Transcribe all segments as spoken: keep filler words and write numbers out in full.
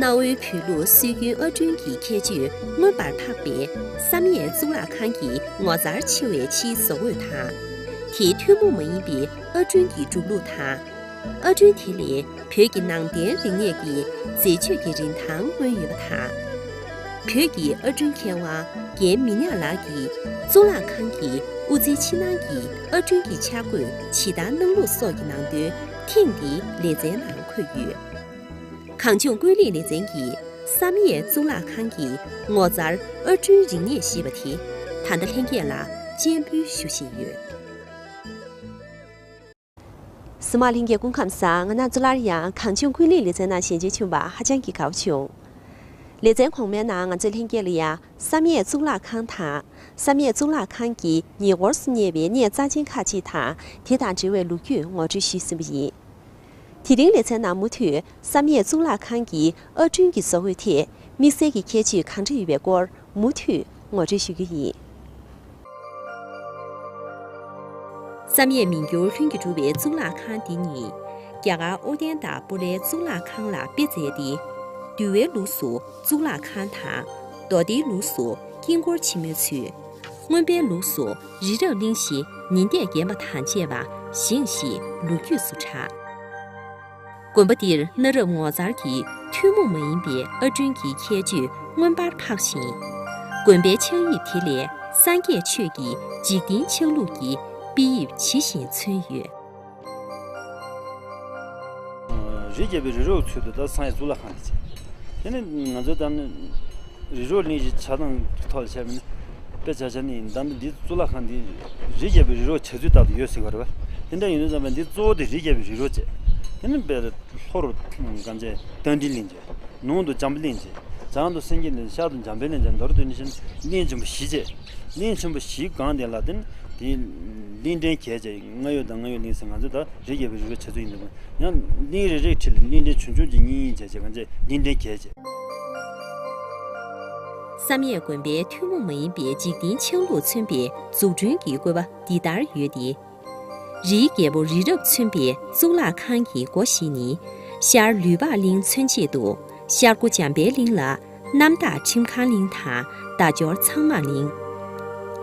གནའ་བོའི་བོད་ལུགས་སྲོལ་རྒྱུན་ཨར་སྐྲུན་གྱི་ཁྱད་ཆོས་མངོན་པར་འཕགས་པའི་བསམ་ཡས་གཙུག་ལག་ཁང་གི་ངོ་མཚར་ཆེ་བའི་ཕྱིའི་བཟོ་བཀོད་དང་། དེའི་ཐུན་མོང་མ་ཡིན་པའི་ཨར་སྐྲུན་གྱི་གྲུབ་ལུགས་དང་། ཨར་སྐྲུན་དེ་ལས་བོད་ཀྱི་ནང་བསྟན་རིག་གནས་ཀྱི་མཛེས་དཔྱོད་ཀྱི་རིན་ཐང་མངོན་ཡོད་པ་དང་། བོད་ཀྱི་ཨར་སྐྲུན་མཁས་དབང་རྒན་མི་ཉག་ལགས་ཀྱིས་གཙུག་ལག་ཁང་གི་དབུ་རྩེའི་ཕྱི་ནང་གི་ཨར་སྐྲུན་གྱི་འཆར་འགོད་ཇི་ལྟར་གནང་ལུགས་སོགས་ཀྱི་ནང་དོན་ཐེངས་འདིའི་ལེ་ཚན་ནང་འཁོད་ཡོད། གངས་ལྗོངས་ཀུན་གླེང་ལེ་ཚན་གྱིས་བསམ་ཡས་གཙུག་ལག་ཁང་གི་ངོ་མཚར་ཨར་སྐྲུན་རིག་གནས་ཞེས་པ་དེ་ད་ལྟ་ལྷན་རྒྱས་ལ་སྤྱན་འབུལ་ཞུ་བཞིན་ཡོད། གཟིགས་མོ་བ་ལྷན་རྒྱས་སྐུ་ཁམས་བཟང་། ང་རང་ཚོ་སླར་ཡང་གངས་ལྗོངས་ཀུན་གླེང་ལེ་ཚན་ནང་ཞལ་མཇལ་བྱུང་བ་ཧ་ཅང་གི་དགའ་བོ་བྱུང་། ལེ་ཚན་གོང་མའི་ནང་ང་ཚོས་ལྷན་རྒྱས་ལ་ཡང་བསམ་ཡས་གཙུག་ལག་ཁང་དང་། བསམ་ཡས་གཙུག་ལག་ཁང་གི་ཉེ་འཁོར་སུ་གནས་པའི་གནས་རྩ་ཆེན་ཁག་ཅིག་དང་། དེ་དང་འབྲེལ་བའི་ལོ་རྒྱུས་ངོ་སྤྲོད་ཞུས་ཟིན་པ་ཡིན། དེ་རིང་ལེ་ཚན་ནང་མུ་མཐུད་བསམ་ཡས་གཙུག་ལག་ཁང་གི་ཨར་སྐྲུན་གྱི་བཟོ་བཀོད་ཐད་དམིགས་བསལ་གྱི་ཁྱད་ཆོས་གང་འདྲ་ཡོད་པའི་སྐོར་མུ་མཐུད་ངོ་སྤྲོད་ཞུ་རྒྱུ་ཡིན། བསམ་ཡས་མི་འགྱུར་ལྷུན་གྱིས་གྲུབ་པའི་གཙུག་ལག་ཁང་འདི་ཉིད་རྒྱ་གར་ཨོ་ཏན་ཏ་པུ་རའི་གཙུག་ལག་ཁང་ལ་དཔེ་མཛད་དེ། འདུལ་བའི་ལུགས་སུ་གཙུག་ལག་ཁང་དང་། མདོ་སྡེའི་ལུགས་སུ་དཀྱིལ་འཁོར་ཆེན་མོའི་ཚུལ། མངོན་པའི་ལུགས་སུ་རི་རབ་གླིང་བཞི་ཉི་ཟླས་བརྒྱན་པ་དང་བཅས་པ་བཞེངས་ཞེས་ལོ་རྒྱུས་སུ་གྲགས། དགོན་པ་འདིར་གནའ་རབས་ངོ་མཚར་གྱི་ཐུན་མོང་མ་ཡིན་པའི་ཨར་སྐྲུན་གྱི་ཁྱད་ཆོས་མངོན་པར་འཕགས་ཤིང་། དགོན་པའི་ཆགས་དབྱིབས་དེ་ལས་སངས་རྒྱས་ཆོས་ཀྱི་འཇིག་རྟེན་ཆགས་ལུགས་ཀྱི་དཔེ་དབྱིབས་ཇི་བཞིན་མཚོན་ཡོད། རི་རྒྱལ་པོའི་རི་རབ་ཚུལ་དུ་ད་བསམ་ཡས་གཙུག་ལག་ཁང་དེ་བྱས། དེ་ནི་ང་ཚོའི་ད་ནི་རི་རབ་གླིང་བཞི་ཆ་ཚང་གི་ཐོག་ལ་བྱས་པ་ནི། དཔེ་ཆ་བཞག་ནི་ཡིན་ད་ནི་འདི་གཙུག་ལག་ཁང་འདི་རི་རྒྱལ་པོའི་རི་རབ་བྱ་ཚུལ་ལྟར་དུ་ཡོད་ཟེར་བ་རེད་བ། དེ་འདྲ་ཡིན་དུས་ཙམ་པ་འདི་གཙོ་བོ་དེ་རི་རྒྱལ་པོའི་རི་རབ་བྱས། དེ་ནི་དཔེར་ལྷོ་རུ་གང་བྱས་རྟ་མགྲིན་གླིང་བྱས། ནུབ་ཏུ་བྱམས་པ་གླིང་བྱས། བྱང་དུ་སེང་གེ་གླིང་ཤར་དུ་འཇམ་དཔལ་གླིང་བྱས། མདོར་བསྡུས་ནི་བཞིན་གླིང་ཆེན་པོ་བཞི་བྱས། གླིང་ཆེན་པོ་བཞི་སྒང་དེ་ལ་བརྟེན་དེའི་གླིང་ཕྲན་བརྒྱད་བྱས། རྔ་ཡབ་དང་རྔ་ཡབ་གླིང་ཟེར་ང་ཚོ་ད་རི་རྒྱལ་པོའི་རི་རབ་བྱ་ཚུལ་ཡིན་འདུག་ཡང་གླིང་རེ་རེའི་འཁྲིས་ལ་གླིང་ཕྲན་ཆུང་ཆུང་གཅིག་གཉིས་གཉིས་བྱས་བྱས་གང་བྱས་གླིང་ཕྲན་བརྒྱད་བྱས། བསམ་ཡས་དགོན་པའི་ཐུན་མོང་མ་ཡིན་པའི་འཇིག་རྟེན་ཆགས་ལུགས་མཚོན་པའི་འཛུགས་སྐྲུན་གྱི་བཀོད་པ་འདི་ལྟར་ཡོད་དེ། རིའི་རྒྱལ་པོ་རི་རབ་མཚོན་པའི་གཙུག་ལག་ཁང་གི་སྒོ་བཞི་ནི། ཤར་ལུས་འཕགས་གླིང་མཚོན་བྱེད་དུ་ཤར་སྒོ་འཇམ་དཔལ་གླིང་ལ་རྣམ་དག་ཁྲིམས་ཁང་གླིང་དང་བརྡ་སྦྱོར་ཚངས་མང་གླིང་།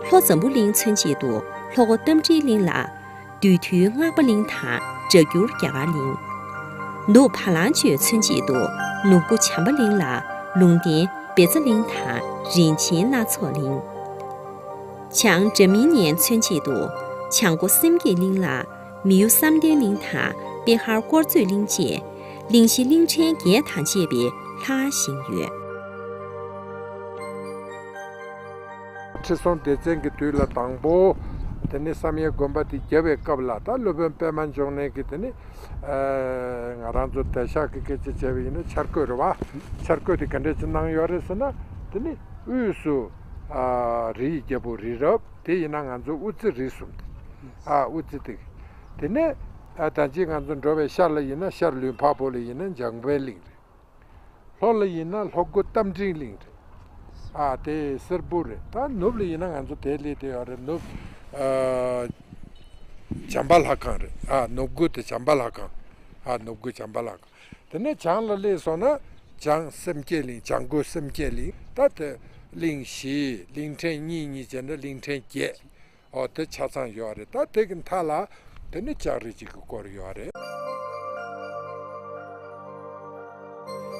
ལྷོ་འཛམ་བུ་གླིང་མཚོན་བྱེད་དུ་ལྷོ་སྒོ་རྟ་མགྲིན་གླིང་ལ་བདུད་འདུལ་སྔགས་པ་གླིང་དང་སྒྲ་སྒྱུར་རྒྱ་གར་གླིང་། ནུབ་བ་ལང་སྤྱོད་མཚོན་བྱེད་དུ་ནུབ་སྒོ་བྱམས་པ་གླིང་ལ་ལུང་བསྟན་བཛྲ་གླིང་དང་རིན་ཆེན་སྣ་ཚོགས་གླིང་། བྱང་སྒྲ་མི་སྙན་མཚོན་བྱེད་དུ་བྱང་སྒོ་སེམས་བསྐྱེད་གླིང་ལ་མི་གཡོ་བསམ་གཏན་གླིང་དང་པེ་ཧར་དཀོར་མཛོད་གླིང་བཅས་གླིང་བཞི་གླིང་ཕྲན་བརྒྱད་དང་བཅས་པའི་ལྷ་ཁང་བཞེངས་ཡོད། ཁྲི་སྲོང་ལྡེ་བཙན་གྱི་དུས་ལ་དང་པོ་དེ་ནི་བསམ་ཡས་དགོན་པ་དེ་རྒྱབ་པའི་སྐབས་ལ་ད་སློབ་དཔོན་པད་མ་འབྱུང་གནས་ཀྱིས་དེ་ནི་ང་རང་ཚོ་དེང་སང་གི་སྐད་ཆ་བྱས་པ་ཡིན་ན་འཆར་འགོད་རེད་བ། འཆར་འགོད་དེ་ག་འདྲས་ཅིག་གནང་ཡོད་རེད་ཟེར་ན། དེ་ནི་དབུས་སུ་ཨ་རིའི་རྒྱལ་པོ་རི་རབ་དེ་ཡིན་ན་ང་ཚོ་དབུ་རྩེ་རིགས་གསུམ་དེ་ཨ་དབུ་རྩེ་དེ། དེ་ནས་ཨ་ད་ཅི་ང་ཚོ་འགྲོ་བའི་ཤར་ལ་ཡིན་ན་ཤར་ལུས་འཕགས་པོ་ལ་ཡིན་ན་འཇམ་དཔལ་གླིང་རེད། ལྷོ་ལ་ཡིན་ན་ལྷོ་སྒོ་རྟ་མགྲིན་གླིང་རེད། ཨ་དེ་སེར་པོ་རེད། ད་ནུབ་ལ་ཡིན་ན་ང་ཚོ་དེ་ལས་དེ་ཡོད་རེད། ནུབ་ཨ་བྱམས་པ་ལྷ་ཁང་རེད། ཨ་ནུབ་སྒོ་དེ་བྱམས་པ་ལྷ་ཁང་། ཨ་ནུབ་སྒོ་བྱམས་པ་ལྷ་ཁང་། དེ་ནས་བྱང་ལ་སླེབས་སོང་ན་བྱང་སེམས་བསྐྱེད་གླིང་། བྱང་སྒོ་སེམས་བསྐྱེད་གླིང་། ད་དེ་གླིང་བཞི་གླིང་ཕྲན་གཉིས་གཉིས་བྱས་ན་གླིང་ཕྲན་བརྒྱད། ཨོ་དེ་ཆ་ཚང་ཡོད་རེད། ད་དེ་གི་མཐའ་ལ་དེ་ནི་ལྕགས་རི་གཅིག་གི་སྐོར་ཡོད་རེད།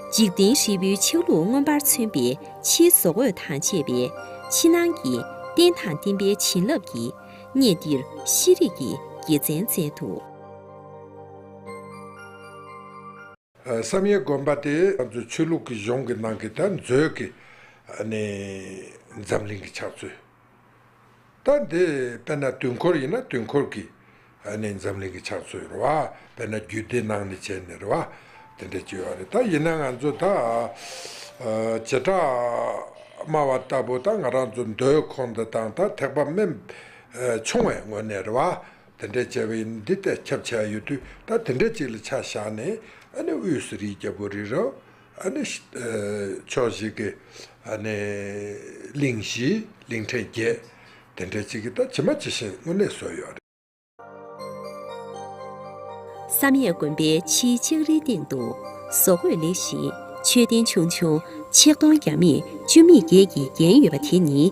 འཇིག་རྟེན་ཧྲིལ་པོའི་ཆགས་ལུགས་མངོན་པར་མཚོན་པའི་ཕྱིའི་བཟོ་བཀོད་དང་བཅས་པའི་ཕྱི་ནང་གི་རྟེན་དང་བརྟེན་པའི་བྱིན་རླབས་ཀྱིས་གནས་འདིར་ཤེས་རིག་གི་དགེ་མཚན་བསྩལ་འདུག་བསམ་ཡས་དགོན་པ་དེ་ང་ཚོའི་ཆོས་ལུགས་ཀྱི་གཞུང་གི་ནང་གི་ད་མཛོད་ཀྱི་ཨ་ནི་འཛམ་གླིང་གི་ཆགས་ཚུལ། ད་འདི་དཔེར་ན་དུས་འཁོར་ཡིན་ན་དུས་འཁོར་གྱི་ཨ་ནི་འཛམ་གླིང་གི་ཆགས་ཚུལ་རེད་བ། དཔེར་ན་རྒྱུད་སྡེ་ནང་ནས་བྱས་ནས་རེད་བ། དེ་འདྲ་ཅིག་ཡོད་རེད། ད་ཡིན་ན་ང་ཚོ་ད་ཨ་བྱེ་བྲག་སྨྲ་བ་ལྟ་བུ་ད་ང་རང་ཚོ་མདོའི་ཁོངས་འདི་དང་ད་ཐེག་པ་དམན་ཆུང་བའི་ངོས་ནས་རེད་བ། དེ་འདྲ་བྱས་པ་ཡིན་འདི་ལྟར་ཁྱབ་ཆེ་བ་ཡོད་དུས་ད་དེ་འདྲ་ཅིག་ལ་ཆ་བཞག་ནས་ཨ་ནི་དབུས་སུ་རིའི་རྒྱལ་པོ་རི་རབ། ཨ་ནི་ཕྱོགས་བཞི་གི་ཨ་ནི་གླིང་བཞི་གླིང་ཕྲན་བརྒྱད་དེ་འདྲ་ཅིག་གི་ད་ཇི་མ་ཇི་བཞིན་དངོས་གནས་བཟོས་ཡོད་རེད། བསམ་ཡས་དགོན་པའི་ཕྱིའི་ལྕགས་རིའི་སྟེང་དུ་བཟོ་བཀོད་ལེགས་ཤིང་ མཆོད་རྟེན་ཆུང་ཆུང་ཆིག་སྟོང་བརྒྱ་མེད་བཅུ་མེད་བརྒྱད་ཀྱིས་བརྒྱན་ཡོད་པ་དེ་ནི།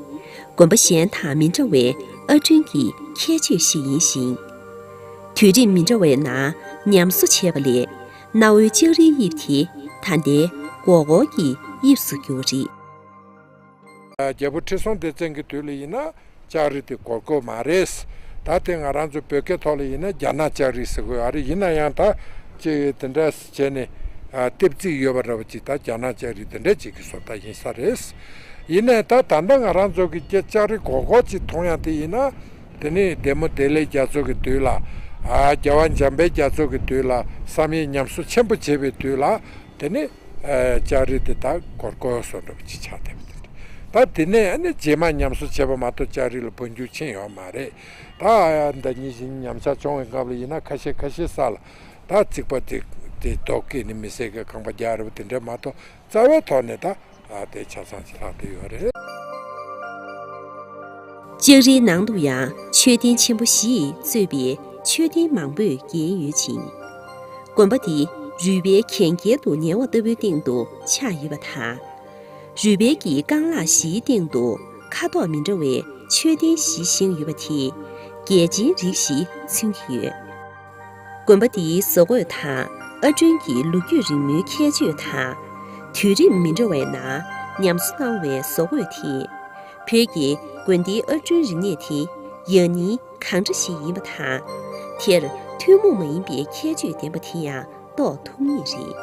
དགོན་པ་གཞན་དང་མི་འདྲ་བའི་ཨར་སྐྲུན་གྱི་ཁྱད་ཆོས་ཤིག་ཡིན་ཞིང་། དུས་རིམ་མི་འདྲ་བའི་ནང་ཉམས་གསོ་བྱས་པ་ལས། གནའ་བོའི་ལྕགས་རིའི་དབྱིབས་དེ་ད་ལྟའི་སྒོར་སྒོར་གྱི་དབྱིབས་སུ་གྱུར་པ་རེད། རྒྱལ་པོ་ཁྲི་སྲོང་ལྡེ་བཙན་གྱི་དུས་ལ་ཡིན་ན་ལྕགས་རི་དེ་སྒོར་སྒོར་མ་རེད། ད་དེ་ང་རང་ཚོ་བོད་སྐད་ཐོག་ལ་ཡིན་ན་རྒྱ་ནག་ལྕགས་རི་ཟེར་གྱི་ཡོད་རེད། ཡིན་ན་ཡང་ད་ཅིག་དེ་འདྲ་བྱས་ནས་ཨ་ལྟེབ་རྩིག་ཡོད་པ་འདྲ་བ་ཅིག་ད་རྒྱ་ནག་ལྕགས་རི་དེ་འདྲ་ཅིག་གི་བཟོ་ལྟ་ཡིན་ས་རེད། ཡིན་ནའི་ད་ད་ལྟ་ང་རང་ཚོ་གི་ལྕགས་རི་སྒོར་སྒོར་ཅིག་མཐོང་ཡ་དེ་ཡིན་ན། དེ་ནི་ལྡན་མོ་བདེ་ལེགས་རྒྱ་མཚོ་གི་དུས་ལ། ཨ་རྒྱལ་བ་འཇམ་དཔལ་རྒྱ་མཚོ་གི་དུས་ལ་བསམ་ཡས་ཉམས་གསོ་ཆེན་པོ་བྱས་པའི་དུས་ལ། དེ་ནི་ཨ་ལྕགས་རི་དེ་དག་སྒོར་སྒོར་བཟོ་འདྲ་པོ་ཅིག་ཆགས་བསྡད་པ་དེ་འདྲ། ད་དེ་ནས་ཨ་ནི་རྗེས་མ་ཉམས་གསོ་བྱས་པ་མ་གཏོགས་ལྕགས་རི་ལ་འཕོ་འགྱུར་ཕྱིན་ཡོད་མ་རེད། ད་ཨ་ད་ཉིན་བཞིན་ཉམས་ཆག་བྱུང་བའི་སྐབས་ལ་ཡིན་ན་ཁ་ཤས་ཁ་ཤས་ས་ལ་ད་རྩིག་པ་དེ་དེ་རྡོ་བཀལ་ནས་མི་སེར་གྱི་ཁང་པ་རྒྱག་རེད་པ་དེ་འདྲ་མ་གཏོགས་རྩ་བའི་ཐོག་ནས་ད་ཨ་དེ་ཆ་ཚང་ཅིག་ལྷག་བསྡད་ཡོད་རེད། ལྕགས་རིའི་ནང་དུ་ཡང་མཆོད་རྟེན་ཆེན་པོ་བཞིས་གཙོས་པའི་མཆོད་རྟེན་མང་པོས་བརྒྱན་ཡོད་ཅིང་། དགོན་པ་འདི་རུས་སྦལ་གན་རྐྱལ་དུ་ཉལ་བ་ལྟ་བུའི་སྟེང་དུ་ཆགས་ཡོད་པ་དང་། རུས་སྦལ་གྱི་རྐང་ལག་བཞིའི་སྟེང་དུ་ཁ་དོག་མི་འདྲ་བའི་མཆོད་རྟེན་བཞི་བཞེངས་ཡོད་པ་དེས་རྒྱལ་ཆེན་རིགས་བཞི་མཚོན་གྱི་ཡོད། དགོན་པ་འདིའི་བཟོ་བཀོད་དང་ཨར་སྐྲུན་གྱི་ལོ་རྒྱུས་རིང་མོའི་ཁྱད་ཆོས་དང་། དུས་རིམ་མི་འདྲ་བའི་ནང་ཉམས་གསོ་གནང་བའི་བཟོ་བཀོད་དེས། བོད་ཀྱི་དགོན་སྡེའི་ཨར་སྐྲུན་རིག་གནས་དེ་ཡང་སྙིང་གང་འདྲ་ཞིག་ཡིན་པ་དང་། དེར་ཐུན་མོང་མ་ཡིན་པའི་ཁྱད་ཆོས་ལྡན་པ་དེ་ཡང་རྟོགས་ཐུབ་ངེས་རེད།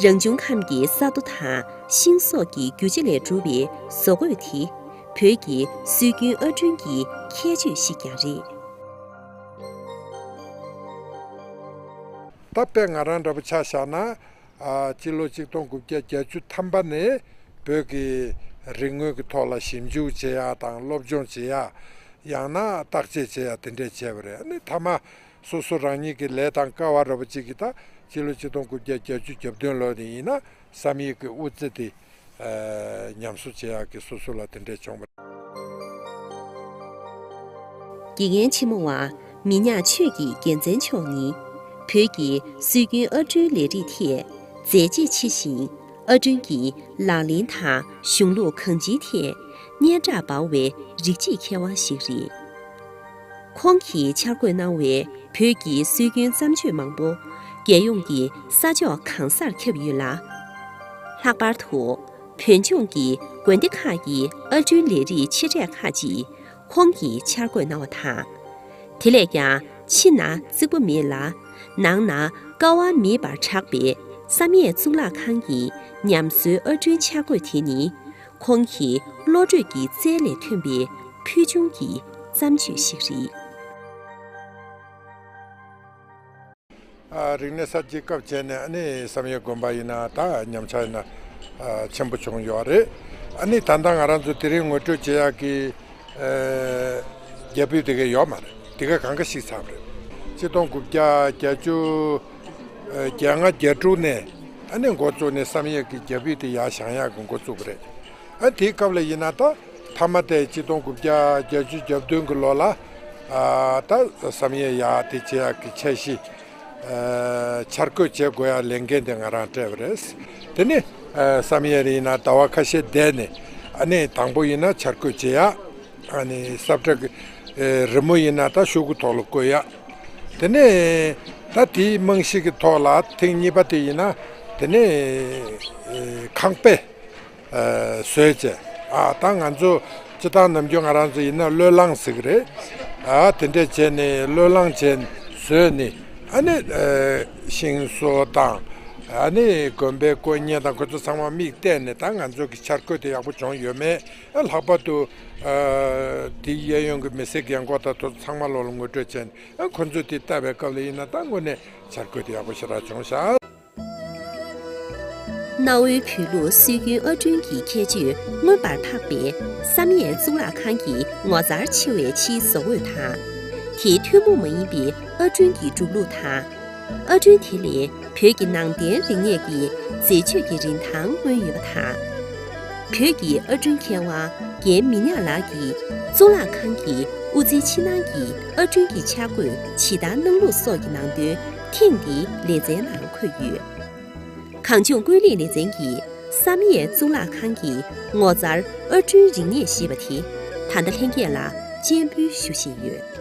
རང་བྱུང་ཁམས་ཀྱི་ས་རྡོ་དང་ཤིང་སོགས་ཀྱི་རྒྱུ་ཆ་ལས་གྲུབ་པའི་བཟོ་བཀོད་དེ། བོད་ཀྱི་སྲོལ་རྒྱུན་ཨར་སྐྲུན་གྱི་ཁྱད་ཆོས་ཤིག་ཀྱང་རེད། ད་དཔེ་ང་རང་འདྲ་པོ་ཆ་བཞག་ན། ཨ་སྤྱི་ལོ་ཆིག་སྟོང་དགུ་བརྒྱ་བརྒྱད་ཅུ་ཐམ་པ་ནས་བོད་ཀྱི་རིག་དངོས་ཀྱི་ཐོག་ལ་ཞིབ་འཇུག་བྱེད་ཡ་དང་སློབ་སྦྱོང་བྱེད་ཡ། ཡང་ན་བརྟག་དཔྱད་བྱེད་ཡ་དེ་འདྲས་བྱས་པ་རེད། ཨ་ནི་མཐའ་མ་སོ་སོ་རང་ཉིད་ཀྱི་ལས་དང་སྐལ་བ་འདྲ་པོ་ཅིག་གིས་ད་སྤྱི་ལོ་ཆིག་སྟོང་དགུ་བརྒྱ་བརྒྱད་ཅུ་གྱ་བདུན་ལོ་ནས་ཡིན་ན་བསམ་ཡས་ཀྱི་དབུ་རྩེ་དེ། ཨ་ཉམས་གསོ་བྱེད་ཡག་གི་སོ་སོ་ལ་དེ་འདྲས་བྱུང་བ། དགེ་རྒན་ཆེན་མོ་བ་མི་ཉག་ཆོས་ཀྱི་རྒྱལ་མཚན་མཆོག་ནི། བོད་ཀྱི་སྲོལ་རྒྱུན་ཨར་སྐྲུན་ལས་རིགས་ཐད་མཛད་རྗེས་ཆེ་ཞིང་། ཨར་སྐྲུན་གྱི་ལག་ལེན་དང་གཞུང་ལུགས་གང་ཅིའི་ཐད་སྙན་གྲགས་འབར་བའི་རིགས་གཅིག་མཁས་དབང་ཞིག་རེད། ཁོང་གིས་འཆར་འགོད་གནང་བའི་བོད་ཀྱི་སྲོལ་རྒྱུན་བརྩམས་ཆོས་མང་པོ་རྒྱལ་ཡོངས་ཀྱི་ས་ཕྱོགས་གང་སར་ཁྱབ་ཡོད་ལ། ལྷག་པར་དུ་བོད་ལྗོངས་ཀྱི་དགོན་སྡེ་ཁག་གི་ཨར་སྐྲུན་ལས་རིགས་ཆེ་གྲས་ཁག་ཅིག་ཁོང་གིས་འཆར་འགོད་གནང་བ་དང་། དེ་ལས་ཀྱང་ཕྱི་ན་རྩིག་པ་མེད་ལ་ནང་ན་ཀ་བ་མེད་པར་གྲགས་པའི་བསམ་ཡས་གཙུག་ལག་ཁང་གི་ཉམས་གསོའི་ཨར་སྐྲུན་འཆར་འགོད་དེ་ནི། ཁོང་གི་བློ་གྲོས་ཀྱི་རྩལ་ལས་ཐོན་པའི་ཕུལ་བྱུང་གི་བརྩམས་ཆོས་ཤིག་རེད། ཨ་རིག་གནས་གསར་བརྗེའི་སྐབས་བྱས་ནས་ཨ་ནི་བསམ་ཡས་དགོན་པ་ཡིན་ན་ད་ཉམས་ཆག་ཡིན་ན་ཨ་ཆེན་པོ་བྱུང་ཡོད་རེད། ཨ་ནི་ད་ལྟ་ང་རང་ཚོ་དེ་རིང་ངོ་སྤྲོད་བྱེད་ཡག་གི་ཨ་རྒྱ་ཕིབས་དེ་ག་ཡོད་མ་རེད། དེ་ག་གང་ག་ཞིག་ཚར་བ་རེད། ཆིག་སྟོང་དགུ་བརྒྱ་བརྒྱད་ཅུ་ཨ་བརྒྱད་ལྔ་བརྒྱད་དྲུག་ནས་ཨ་ནི་འགོ་བཙུགས་ནས་བསམ་ཡས་ཀྱི་རྒྱ་ཕིབས་དེ་ཡར་བཞེངས་ཡག་གི་འགོ་བཙུགས་པ་རེད། ཨ་དེའི་སྐབས་ལ་ཡིན་ན་ད་མཐའ་མ་དེ་ཆིག་སྟོང་དགུ་བརྒྱ་བརྒྱད་ཅུ་གྱ་བདུན་གྱི་ལོ་ལ་ཨ་ད་བསམ་ཡས་ཡར་དེ་བྱེད་ཡག་གི་འཆར་གཞི་ཨ་འཆར་འགོད་བྱེད་དགོས་ཡག་ལས་འགན་དེ་ང་རང་སྤྲད་པ་རེད། དེ་ནི་ཨ་བསམ་ཡས་ལ་ཡིན་ན་ཟླ་བ་ཁ་ཤས་བསྡད་ནས་ཨ་ནི་དང་པོ་ཡིན་ན་འཆར་འགོད་བྱེད་ཡག་ཨ་ནི་ས་བཀྲ་གི་ཨེ་རི་མོ་ཡིན་ན་ད་ཤོག་གུ་ཐོག་ལ་བཀོད་ཡག་དེ་ནས་ད་དེའི་རྨང་གཞི་གི་ཐོག་ལ་ཐེངས་གཉིས་པ་དེ་ཡིན་ན་དེ་ནས་ཨེ་ཁང་པ་ཨེ་བཟོས་བྱས། ཨ་ད་ང་ཚོ་སྤྱིར་བཏང་ནམ་རྒྱུན་ང་རང་ཚོ་ཡིན་ན་བློས་བསླངས་ཟེར་གི་རེད། ཨ་དེ་འདྲས་བྱས་ནས་བློས་བསླངས་བྱས་བཟོས་ནས་ཨ་ནི་ཨེ་ཤིང་བཟོ་དང་ཨ་ནི་དགོན་པའི་དཀོན་གཉེར་དང་ཁོ་ཚོ་ཚང་མ་མིག་བལྟས་ནས་ད་ང་ཚོ་གི་འཆར་འགོད་དེ་ཡག་པོ་བྱུང་ཡོད་མེད། ལྷག་པར་དུ་ཨ་དེའི་གཡས་གཡོན་གྱི་མི་སེར་རྒན་འཁོགས་དང་དེ་ཚོ་ཚང་མ་ལོག་ལ་ངོ་སྤྲོད་བྱས་ནས་ཨ་ཁོ་ཚོས་དེ་ལྟ་བའི་སྐབས་ལ་ཡིན་ན་ད་དངོས་གནས་འཆར་འགོད་དེ་ཡག་པོ་ཞེ་དྲག་བྱུང་ཤག་གནའ་བོའི་བོད་ལུགས་སྲོལ་རྒྱུན་ཨར་སྐྲུན་གྱི་ཁྱད་ཆོས་མངོན་པར་འཕགས་པའི་བསམ་ཡས་གཙུག་ལག་ཁང་གི་ངོ་མཚར་ཆེ་བའི་ཕྱིའི་བཟོ་བཀོད་དང་། དེའི་ཐུན་མོང་མ་ཡིན་པའི་ཨར་སྐྲུན་གྱི་གྲུབ་ལུགས་དང་། ཨར་སྐྲུན་དེ་ལས་བོད་ཀྱི་ནང་བསྟན་རིག་གནས་ཀྱི་མཛེས་དཔྱོད་ཀྱི་རིན་ཐང་མངོན་ཡོད་པ་དང་། བོད་ཀྱི་ཨར་སྐྲུན་མཁས་དབང་རྒན་མི་ཉག་ལགས་ཀྱིས་གཙུག་ལག་ཁང་གི་དབུ་རྩེའི་ཕྱི་ནང་གི་ཨར་སྐྲུན་གྱི་འཆར་འགོད་ཇི་ལྟར་གནང་ལུགས་སོགས་ཀྱི་ནང་དོན་ཐེངས་འདིའི་ལེ་ཚན་ནང་འཁོད་ཡོད། གངས་ལྗོངས་ཀུན་གླེང་ལེ་ཚན་གྱིས་ བསམ་ཡས་གཙུག་ལག་ཁང་གི་ངོ་མཚར་ཨར་སྐྲུན་རིག་གནས་ཞེས་པ་དེ་ད་ལྟ་ལྷན་རྒྱས་ལ་སྤྱན་འབུལ་ཞུ་བཞིན་ཡོད།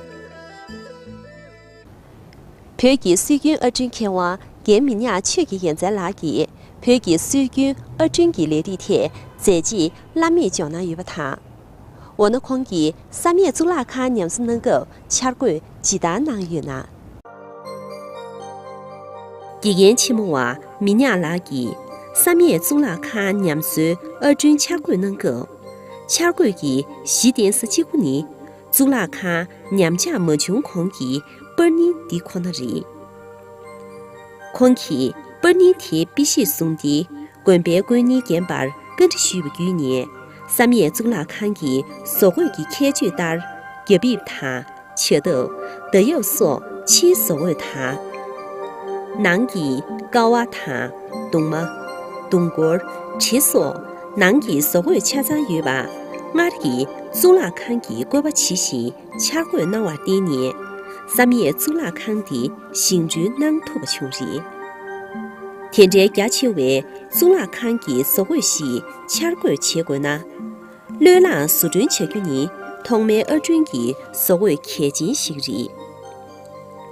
བོད་ཀྱི་སྲོལ་རྒྱུན་ཨར་སྐྲུན་མཁས་དབང་རྒན་མི་ཉག་ཆོས་ཀྱི་རྒྱལ་མཚན་ལགས་ཀྱིས་བོད་ཀྱི་སྲོལ་རྒྱུན་ཨར་སྐྲུན་གྱི་ལས་རིགས་ཐད་མཛད་རྗེས་བླ་མེད་འཇོག་གནང་ཡོད་པ་དང་། འོ་ན་ཁོང་གིས་བསམ་ཡས་གཙུག་ལག་ཁང་ཉམས་གསོ་གནང་སྐབས་འཆར་འགོད་ཇི་ལྟར་གནང་ཡོད་ན། དགེ་རྒན་ཆེན་མོ་བ་མི་ཉག་ལགས་ཀྱིས་བསམ་ཡས་གཙུག་ལག་ཁང་ཉམས་གསོའི་ཨར་སྐྲུན་འཆར་འགོད་གནང་སྐབས། འཆར་འགོད་ཀྱི་གཞི་རྟེན་ས་གཅིག་པུ་ནི། གཙུག་ལག་ཁང་ཉམས་ཆག་མ་བྱུང་གོང་གི་པར་རྙིང་འདི་ཁོ་ན་རེད། ཁོང་གིས་པར་རྙིང་དེའི་དཔེ་གཞིར་བཟུང་སྟེ། དགོན་པའི་དཀོན་གཉེར་རྒན་པར་བཀའ་འདྲི་ཞུས་པ་བརྒྱུད་ནས། བསམ་ཡས་གཙུག་ལག་ཁང་གི་བཟོ་བཀོད་ཀྱི་ཁྱད་ཆོས་ལྟར། རྒྱ་ཕིབས་དང་། བྱ་འདབ། མདའ་ཡབ་སོགས་ཕྱིའི་བཟོ་བཀོད་དང་། ནང་གི་ཀ་བ་དང་། གདུང་མ། གདུང་སྐོར། བྲེ་སོགས་ནང་གི་བཟོ་བཀོད་ཆ་ཚང་ཡོད་པ། སྔར་གྱི་གཙུག་ལག་ཁང་གི་བཀོད་པ་ཇི་བཞིན་འཆར་འགོད་གནང་བར་བརྟེན་ནས། བསམ་ཡས་གཙུག་ལག་ཁང་འདི་བཞེངས་སྐྲུན་གནང་ཐུབ་པ་བྱུང་རེད། དེ་འདྲའི་རྒྱ་ཆེ་བའི་གཙུག་ལག་ཁང་གི་བཟོ་བཀོད་ཞིག་འཆར་འགོད་བྱེད་དགོས་ན། བློས་བསླངས་བཟོ་སྐྲུན་བྱ་རྒྱུ་ནི་ཐོག་མའི་ཨར་སྐྲུན་གྱི་བཟོ་བཀོད་གལ་ཅན་ཞིག་རེད།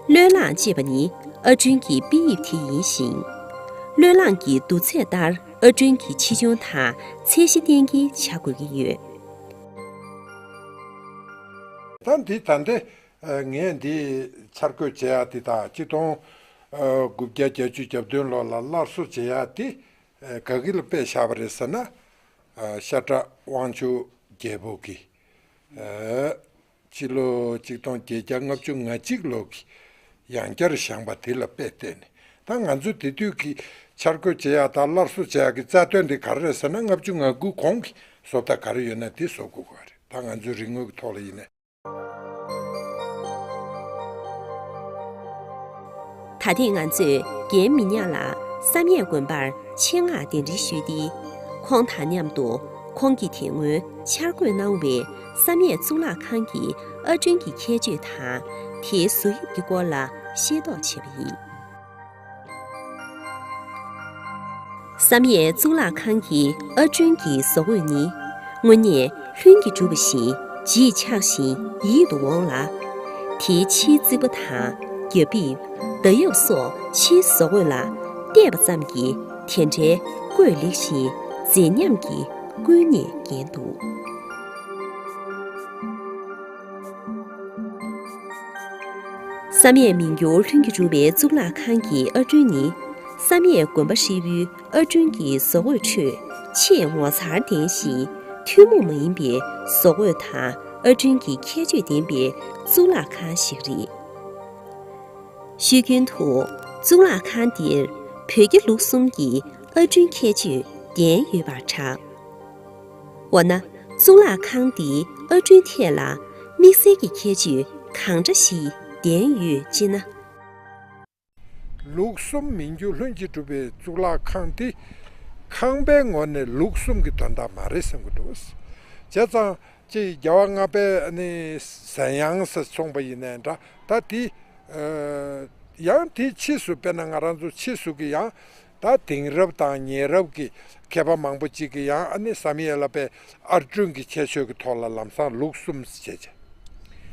བློས་བསླངས་ཅེས་པ་ནི་ཨར་སྐྲུན་གྱི་དཔེ་དབྱིབས་དེ་ཡིན་ཞིང་། བློས་བསླངས་ཀྱི་བསྡུར་ཚད་ལྟར་ཨར་སྐྲུན་གྱི་ཆེ་ཆུང་དང་ཚད་གཞི་གཏན་འཁེལ་བྱ་དགོས་ཀྱི་ཡོད། ད་འདི་ད་ལྟ་ངས་འདི་འཆར་འགོད་བྱེད་ཡག་འདི་དང་གཅིག་སྟོང་དགུ་བརྒྱ་བརྒྱད་ཅུ་གྱ་བདུན་ལོ་ལ་སླར་གསོ་བྱེད་ཡག་འདི་ག་གི་ལ་དཔེ་བཞག་པ་རེད་ཟེར་ན། ཤ་ཁྲག་དབང་ཕྱུག་རྒྱལ་པོ་གི་ཕྱི་ལོ་གཅིག་སྟོང་བརྒྱད་བརྒྱ་ལྔ་བཅུ་ང་གཅིག་ལོ་གི་ཡང་བསྐྱར་བཞེངས་པ་དེ་ལ་དཔེ་བལྟས་ནས། ད་ང་ཚོས་དེ་དུས་ཀྱི་འཆར་འགོད་བྱེད་ཡག་དང་སླར་གསོ་བྱེད་ཡག་གི་རྩ་དོན་དེ་ག་རེ་རེད་ཟེར་ན། ལྔ་བཅུ་ང་དགུ་གོང་གི་བཟོ་ལྟ་ག་རེ་ཡོད་ན་དེ་བཟོ་དགོས་པ་རེད། ད་ང་ཚོའི་རིག་དངོས་ཀྱི་ཐོག་ལ་ཡིན་ནའི། ད་ཐེངས་ང་ཚོས་རྒན་མི་ཉག་ལགས་བསམ་ཡས་དགོན་པར་ཆེད་མངགས་གདན་འདྲེན་ཞུས་ཏེ། ཁོང་དང་མཉམ་དུ་ཁོང་གིས་དེ་སྔོན་འཆར་འགོད་གནང་བའི་བསམ་ཡས་གཙུག་ལག་ཁང་གི་ཨར་སྐྲུན་གྱི་ཁྱད་ཆོས་དང་། དེའི་བཟོ་དབྱིབས་ཀྱི་སྐོར་ལ་ཤེས་རྟོགས་བྱས་པ་ཡིན། བསམ་ཡས་གཙུག་ལག་ཁང་གི་ཨར་སྐྲུན་གྱི་བཟོ་བཀོད་ནི། དངོས་གནས་ལྷུན་གྱིས་གྲུབ་པ་བཞིན་བརྗིད་ཆགས་ཤིང་ཡིད་དུ་འོང་ལ། དེའི་ཕྱིའི་རྩིག་པ་དང་རྒྱ་ཕིབས། མདའ་ཡབ་སོགས་ཕྱིའི་བཟོ་བཀོད་ལ་བལྟས་པ་ཙམ་གྱིས་དེ་འདྲའི་བཀོད་ལེགས་ཤིང་མཛེས་ཉམས་ཀྱིས་ཀུན་ནས་བརྒྱན་འདུག་བསམ་ཡས་མི་འགྱུར་ལྷུན་གྱིས་གྲུབ་པའི་གཙུག་ལག་ཁང་གི་ཨར་སྐྲུན་ནི། བསམ་ཡས་དགོན་པ་ཧྲིལ་པོའི་ཨར་སྐྲུན་གྱི་བཟོ་བཀོད་ཁྲོད་ཆེས་ངོ་མཚར་ལྡན་ཞིང་ཐུན་མོང་མ་ཡིན་པའི་བཟོ་བཀོད་དང་ཨར་སྐྲུན་གྱི་ཁྱད་ཆོས་ལྡན་པའི་གཙུག་ལག་ཁང་ཞིག་རེད། ཤོད་རྒྱུན་དུ་གཙུག་ལག་ཁང་འདིར་བོད་རྒྱ་ལུགས་གསུམ་གྱི་ཨར་སྐྲུན་ཁྱད་ཆོས་ལྡན་ཡོད་པར་གྲགས། འོ་ན་གཙུག་ལག་ཁང་འདིའི་ཨར་སྐྲུན་ཐད་ལ་དམིགས་བསལ་གྱི་ཁྱད་ཆོས་གང་འདྲ་ཞིག་ལྡན་ཡོད་ཅེ་ན། ལུགས་གསུམ་མི་འགྱུར་ལྷུན་གྱིས་གྲུབ་པའི་གཙུག་ལག་ཁང་འདི་ཁང་པའི་ངོས་ནས་ལུགས་གསུམ་གྱི་དོན་དག་མ་རེད་བསམ་གྱི་འདུག་བྱས་ཙང་ཅིག་རྒྱལ་བ་ལྔ་པའི་ནི་ཟན་ཡང་ས་སོང་པ་ཡིན་ནའི་འདྲ། ད་དེ་ཡང་དེ་ཕྱིས་སུ་དཔེར་ན་ང་རང་ཚོ་ཕྱིས་སུ་གི་ཡང་ད་དེང་རབས་དང་ཉེ་རབས་ཀྱི་མཁས་པ་མང་པོ་ཅིག་གིས་ཡང་ཨ་ནི་བསམ་ཡས་ལ་དཔེ་ཨར་སྐྲུན་གྱི་ཁྱད་ཆོས་ཀྱི་ཐོག་ལ་ལམ་སང་ལུགས་གསུམ་ཟེར་བྱས་བྱས།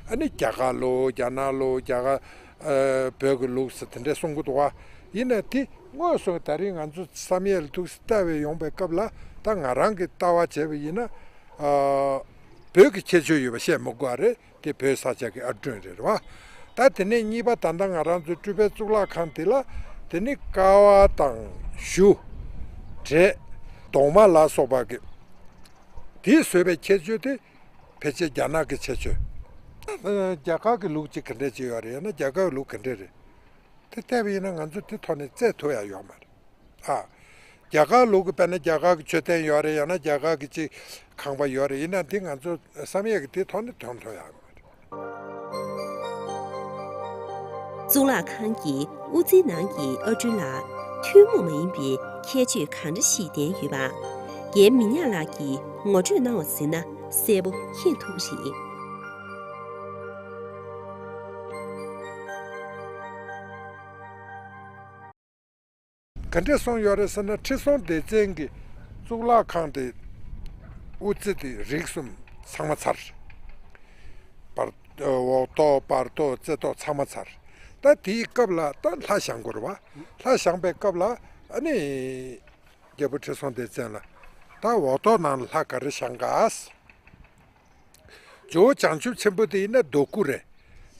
ཨ་ནི་རྒྱ་གར་ལུགས། རྒྱ་ནག་ལུགས། རྒྱ་གར་ཨ་བོད་ཀྱི་ལུགས་ཟེར་དེ་འདྲས་གསུང་གི་འདུག་བ། ཡིན་ནའི་དེ་དངོས་སུ་ད་རིང་ང་ཚོ་བསམ་ཡས་ལ་འདུག་སེ་ལྟ་བའི་ཡོང་པའི་སྐབས་ལ་ད་ང་རང་གི་ལྟ་བ་བྱས་པ་ཡིན་ན། ཨ་བོད་ཀྱི་ཁྱད་ཆོས་ཡོད་པ་བཤད་མི་དགོས་པ་རེད། དེ་བོད་ས་ཆ་གི་ཨར་སྐྲུན་རེད་བ། ད་དེ་ནས་གཉིས་པ་ད་ལྟ་ང་རང་ཚོའི་སྤྲུལ་པའི་གཙུག་ལག་ཁང་དེ་ལ་དེ་ནི་ཀ་བ་དང་གཞུ། བྲེ། གདུང་མ་ལ་སོགས་པ་གི་དེས་བཟོས་པའི་ཁྱད་ཆོས་དེ་ཕལ་ཆེར་རྒྱ་ནག་གི་ཁྱད་ཆོས། རྒྱ་གར་གི་ལུགས་ཅིག་ག་འདྲས་ཅིག་ཡོད་རེད། ཡང་ན་རྒྱ་གར་གི་ལུགས་ག་འདྲས་རེད། དེ་བལྟས་པ་ཡིན་ན་ང་ཚོ་དེ་ཐོག་ནས་རྩོད་ཐུབ་ཡ་ཡོད་མ་རེད། ཨ། རྒྱ་གར་ལུགས་ཀྱི་དཔེར་ན་རྒྱ་གར་གྱི་མཆོད་རྟེན་ཡོད་རེད། ཡང་ན་རྒྱ་གར་གྱི་ཅིག་ཁང་པ་ཡོད་རེད། ཡིན་ན་འདི་ང་ཚོ་བསམ་ཡས་ཀྱི་དེ་ཐོག་ནས་ཐོན་ཐུབ་ཡ་མ་རེད། གཙུག་ལག་ཁང་གི་དབུ་རྩེའི་ནང་གི་ཨར་སྐྲུན་ལ་ཐུན་མོང་མ་ཡིན་པའི་ཁྱད་ཆོས་གང་འདྲ་ཞིག་ལྡན་ཡོད་པ། རྒན་མི་ཉག་ལགས་ཀྱིས་ངོ་སྤྲོད་གནང་བ་གཟིགས་ན་གསལ་པོ་མཁྱེན་ཐུབ་ཀྱི་རེད། ག་འདྲས་གསུངས་ཡོད་རེད་ཟེར་ན། ཁྲི་སྲོང་ལྡེ་བཙན་གྱི་ གཙུག་ལག་ཁང་དེ་དབུ་རྩེ་དེ་རིགས་གསུམ་ཚང་མ་ཚར། བར་འོག་ཐོག་བར་ཐོག་རྩེ་ཐོག་ཚང་མ་ཚར། ད་དེའི་སྐབས་ལ་ད་ལྷ་བཞེངས་དགོས་རེད་བ། ལྷ་བཞེངས་པའི་སྐབས་ལ་ཨ་ནི་རྒྱལ་པོ་ཁྲི་སྲོང་ལྡེ་བཙན་ལ་ད་འོག་ཐོག་ནང་ལ་ལྷ་ག་རེ་བཞེངས་ག། ཇོ་བོ་བྱང་ཆུབ་ཆེན་པོ་དེ་ཡིན་ན་རྡོ་སྐུ་རེད།